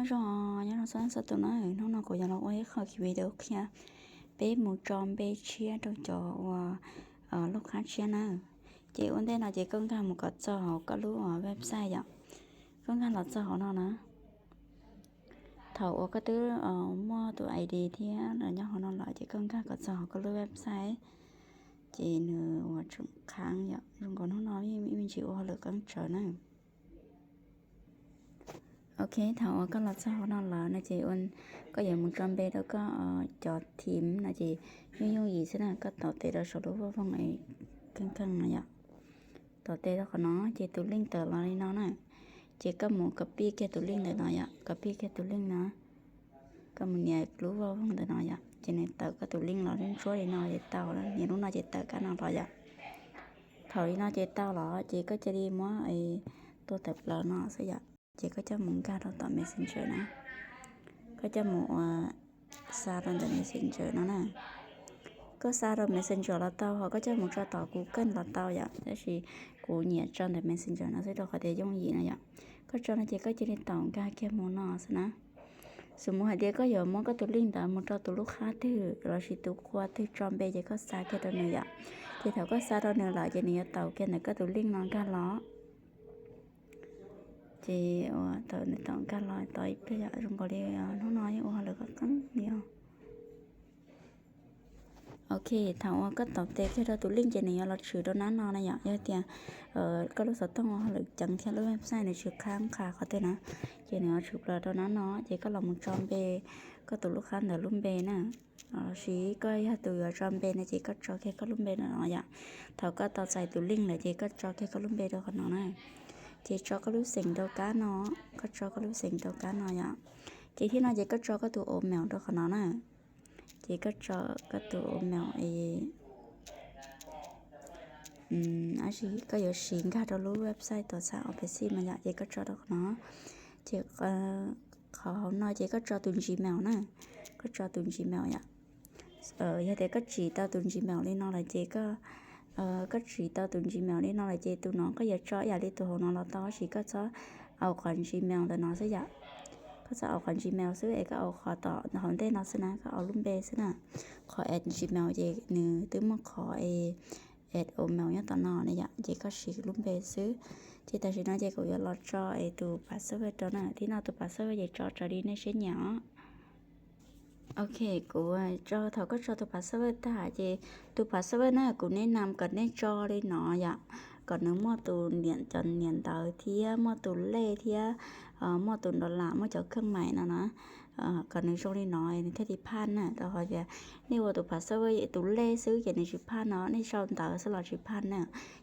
Zoo, nyob zoo txhua leej txhua tus na, hnub no kuv yuav los ua ib qho video qhia peb mus tso npe tshiab rau cov uas lub qab tshiab na. Ces ua ntej no ces koj nkag mus kom txog hauv koj lub website yom. Koj nkag los txog hauv no na. Thaum uas koj twb muaj tus I D thiab los nyob hauv no lawm ces koj nkag kom txog hauv koj lub website, ces nws ua tseem qhaab yom, zoo nkaus hnub no me ntsis ua hauj lwm qeeb tsawv na. Ok, thaum uas koj los txog hauv no lawm no ces koj yuav mus tso npe rau koj cov theme no ces yooj yooj yim xwb na, koj taus tes rau saum lub vaj voog kheej kheej no yom. Taus tes rau qhov no ces tus link tawm los li no na. Ces koj mus copy kiag tus link ntawm no yom, copy kiag tus link no. Koj mus nias lub vaj voog ntawm no yom, ces nws tawm koj tus link los ntsuab li no ces tau, nias lub no ces tawm kab no los yom. Thaum li no ces tau los ces koj cia li muab tua tawm plaws no xwb yom. Ces koj coj mus nkag rau tom Messenger na. Koj coj mus ua xa rau ntawm Messenger no na. Koj xa rau Messenger los tau, ho koj coj mus tso tom Google los tau yom, tab sis kuv nyiam tso ntawm Messenger no xwb rau qhov tias yooj yim no yom. Koj tso no ces koj cia li taus nkag kiag mus no xwb na. Xws mus hais tias koj yuav muab koj tus link ntawd mus rau tus lub qhab twg lossis tus qhua twg tso npe ces koj xa kiag rau nws yom. Ces thaum koj xa rau nws lawm ces nws yuav taus kiag ntawm koj tus link no nkag los. Ces thaum nws taus nkag los tos ib pliag yom, zoo nkaus li hnub no yeej ua hauj lwm qeeb qeeb li os. Ok, thaum uas koj taus tes kiag rau tus link ces nws yuav los tshwm rau nab no na yom. Yog tias koj lub xov tooj ua hauj lwm ceev thiab lub website nws tsis qhab qha qhov twg na, ces nws yuav tshwm plaws rau nab no, ces koj los mus tso npe, koj tus lub qhab ntawd lub npe na. Lossis koj yog tus yuav tso npe no ces koj tso kiag koj lub npe rau no yom. Thaum koj tau txais tus link lawm ces koj tso kiag koj lub npe rau qhov no na. Ces tso koj lub xeem rau kab no, koj tso koj lub xeem rau kab no yom. Ces thiab no ces koj tso koj tus email rau qhov no na. Ces koj tso koj tus email es, ab, koj yuav siv nkag rau lub website tuam txhab Office mas yom, ces koj tso rau qhov no. Ces qhov hauv no ces koj tso tus Gmail na, koj tso tus Gmail yom. Yog tias koj tsim tau tus Gmail li no lawm ces koj, koj tsim tau tus Gmail li no lawm ces tus no koj yuav tso ib yam li tus hauv no los tau, tab sis koj txhob au qhov Gmail ntawm no xwb yom. Koj txhob au qhov Gmail xwb es koj au qhov tom hauv ntej no xwb na, koj au lub npe xwb na. Qhov at Gmail ces nws twb muaj qhov es at email nyob tom no ne yom, ces koj siv lub npe xwb. Ces tam sim no ces kuv yuav los tso es tus password rau na, thiab no tus password ces tso raws li nej siab nyiam os. Ok, kuv tso, thaum koj tso tus password tag ces tus password na kuv neb nam kom nej tso li no yom, kom nws muaj tus niam, cov niam ntawv thiab muaj tus lej thiab muaj tus dollar, muaj cov kheej maim no na. Kom nws zoo li no nws thiaj li phaj na, rau qhov tias nej ua tus password tus lej xwb ces nws tsis phaj no, nej sau ntawv xwb los tsis phaj na.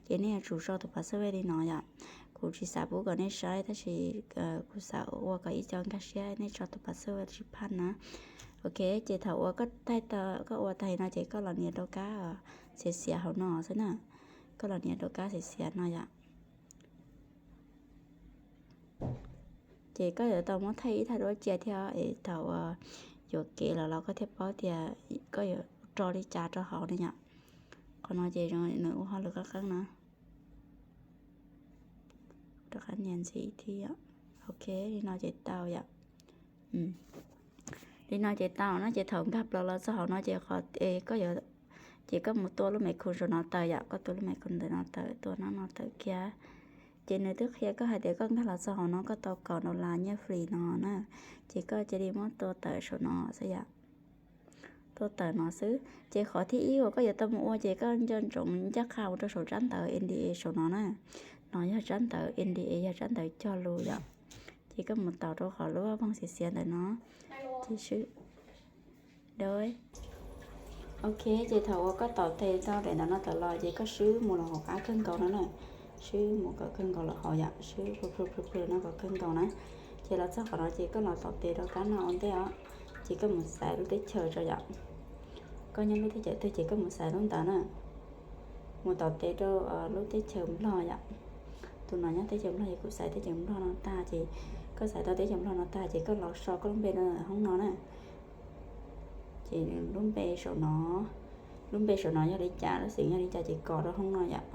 Ces nej yuav tsum sau tus password li no yom. Kuv tsis xav pub kom nej saib tab sis kuv xav ua kom ib co nkag siab nej tso tus password tsis phaj na. Ok, ces thaum uas koj thaij tau, koj ua tag li no ces koj los nias rau kab xiav xiav hauv no xwb na. Koj los nias rau kab xiav xiav no yom. Ces koj yuav tau muab thaij ib thaj duab cia thiab es thaum uas yuam kev lawm los koj thiaj paub tias koj yuav rau li cas rau hauv ne yom. Qhov no ces nws ua hauj lwm qeeb qeeb na. Rov qab nias ntxiv thiab. Ok, li no ces tau yom. Li no ces tau no ces thaum nkag plaws los txog hauv no ces qhov es koj yuav, ces koj mus tua lub me khu saum no tawm yom, koj tua lub me khu ntawm no tawm, tua no no tawm kiag. Ces nws twb qhia koj hais tias koj nkag los txog hauv no koj tau kaum dollar nyiaj free no na. Ces koj cia li muab tua tawm saum no xwb yom. Tua tawm no xwb. Ces qhov thib ib uas koj yuav tau mus ua ces koj nco ntsoov ncaj qha mus rau saum tsab ntawv N D A saum no na. No yog tsab ntawv N D A, yog tsab ntawv cog lus yom. Ces koj mus taus rau qhov lub vaj voog xiav xiav ntawm no. Ces swb. Ok, ces thaum uas koj taus tes tau daim ntawv no tawm los ces koj swb mus los hauv qab kawg nkaus no na. Swb mus kom kawg nkaus los hauv yom, swb plhws plhws plhws no kom kawg nkaus na. Ces los txog qhov no ces koj los taus tes rau kab no ua ntej os. Ces koj mus xaiv lub teb chaws rau yom. Koj nyob lub teb chaws twg ces koj mus xaiv lub ntawd na. Mus taus tes rau lub teb chaws Nplog yom. Tus no nyob teb chaws Nplog ces kuv xaiv teb chaws Nplog no tag ces koj xaiv tau teb chaws Nplog no tag ces koj los sau koj lub npe rau hoob no na. Ces lub npe saum no, lub npe saum no yog li cas, lub xeem yog li cas ces kos rau hoob no yom.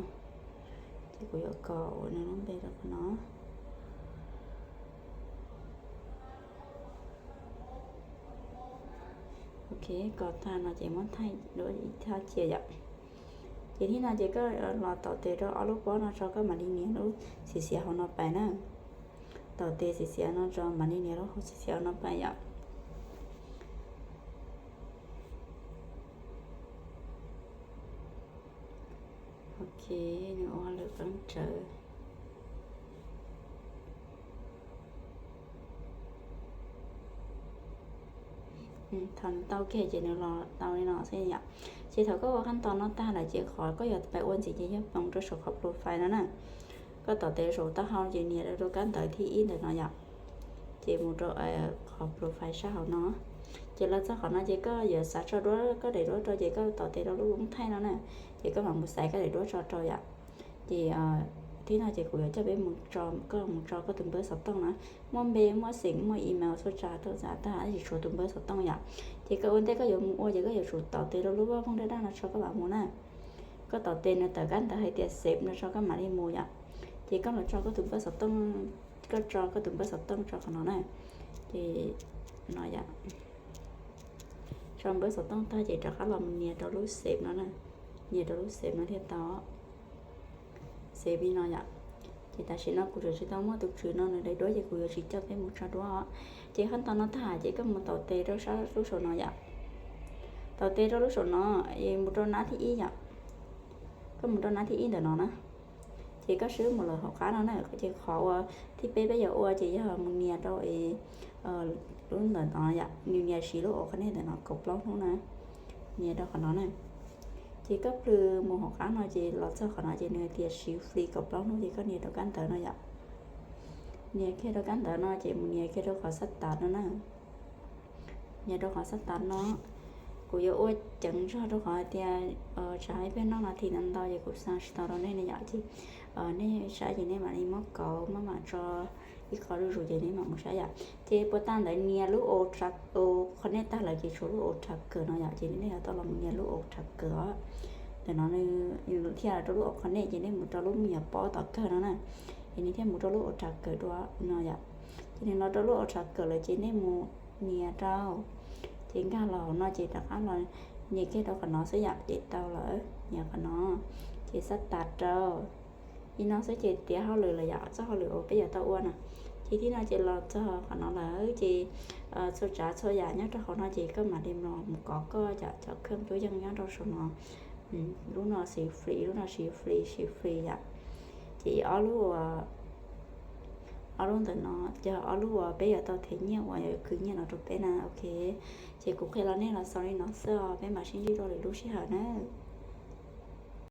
Ces kuv yuav kos ua nws lub npe rau qhov no. Ok, kos tag no ces muab thaij dua ib thaj cia yom. Ces thib no ces koj los taus tes rau ob lub pob no tso koj mam li nias lub xiav xiav hauv no pais na. Taus tes xiav xiav no tso mam li nias lub hauv xiav xiav hauv no pais yom. Ok, nws ua lawm qeeb tsawv. Thaum nws tau kiag ces nws los tau li no xwb yom. Ces thaum koj ua qab tos no tag lawm ces qhov koj yuav pais ua ntxiv ces yog poob rau saum qhov profile no na. Koj taus tes saum taub hau ces nias rau kab ntawv thib ib ntawm no yom. Ces mus rau qhov profile sab hauv no. Ces los txog qhov no ces koj yuav xav tso duab koj daim duab rau ces koj taus tes rau lub lub thaij no na. Ces koj mam mus xaiv koj daim duab tso rau yom. Ces thib no ces kuv yuav coj peb mus tso, koj mus tso koj tus npawb xov tooj na. Muaj npe, muaj xeem, muaj email txhua tsav tau txav tag tab sis tshuav tus npawb xov tooj yom. Ces koj ua ntej koj yuav mus ua ces koj yuav tsum taus tes rau lub vaj vooj daj daj no tso koj mam mus na. Koj taus tes nws tawm kab ntawv hais tias save no tso koj mam li mus yom. Ces koj los tso koj tus npawb xov tooj, koj tso koj tus npawb xov tooj tso qhov no na. Ces no yom, tso npawb xov tooj tag ces rov qab los mus nias rau lub save no na. Nias rau lub save no thiaj tau. Save li no yom. Ces tam sim no kuv tseem tsis tau muaj tus tswv no nws daim duab ces kuv yuav tsis coj peb mus tso duab os. Ces qab tos no tag ces koj mus taus tes rau sab lub saum no yom. Taus tes rau lub saum no, es mus rau nab thib ib yom. Koj mus rau nab thib ib ntawm no na. Ces koj swb mus lawm hauv qab no na, ces qhov uas thib peb peb yuav ua ces yog mus nias rau es lub ntawm no yom, nws nias siv lub ua qhov nej ntawm no kaum plaub hnub na. Nias rau qhov no na. Ces koj plhws mus hauv qab no ces los txog qhov no ces nws hais tias siv free kaum plaub hnub ces koj nias rau kab ntawv no yom. Nias kiag rau kab ntawv no ces mus nias kiag rau qhov xab tas no na. Nias rau qhov xab tas no. Kuv yuav ua ceev zog rau qhov hais tias tsam ib pliag noj no thi ntau ntau ces kuv xa tsis tau rau nej ne yom. Ces nej saib ces nej mam li muab kauv maj mam tso ib qho zuj zus ces nej mam mus saib yom. Ces puas tag ntawd nias lub ua qhov nej tag lawm ces tshuav lub ua tracker no yom, ces nej yuav tau los mus nias lub ua tracker os. Ntawm no nws thiaj los rau lub ua qhov nej ces nej mus rau lub me nyuam pob tom kawg no na. Ces nws thiaj mus rau lub ua tracker dua no yom. Ces nws los rau lub ua tracker lawm ces nej mus nias rau. Ces nkag los hauv no ces rov qab los nias kiag rau qhov no xwb yom, ces tau lawm, nias qhov no. Ces xab tas rau. Li no xwb ces tiav hauj lwm lawm yom, txoj hauj lwm uas peb yuav tau ua na. Ces thib no ces los txog qhov no lawm ces txhua tsav txhua yam nyob rau hauv no ces koj mam li los mus kov koj cov khoom cuab yeej nyob rau saum no. Lub no siv free, lub no siv free, siv free yom. Ces ob lub, ob lub ntawm no yog ob lub uas peb yuav tau them nyiaj uas yuav khwv nyiaj no rau peb na, ok. Ces kuv qhia los nej los xaus li no xwb os, peb mam sib ntsib dua lwm lub sij hawm na.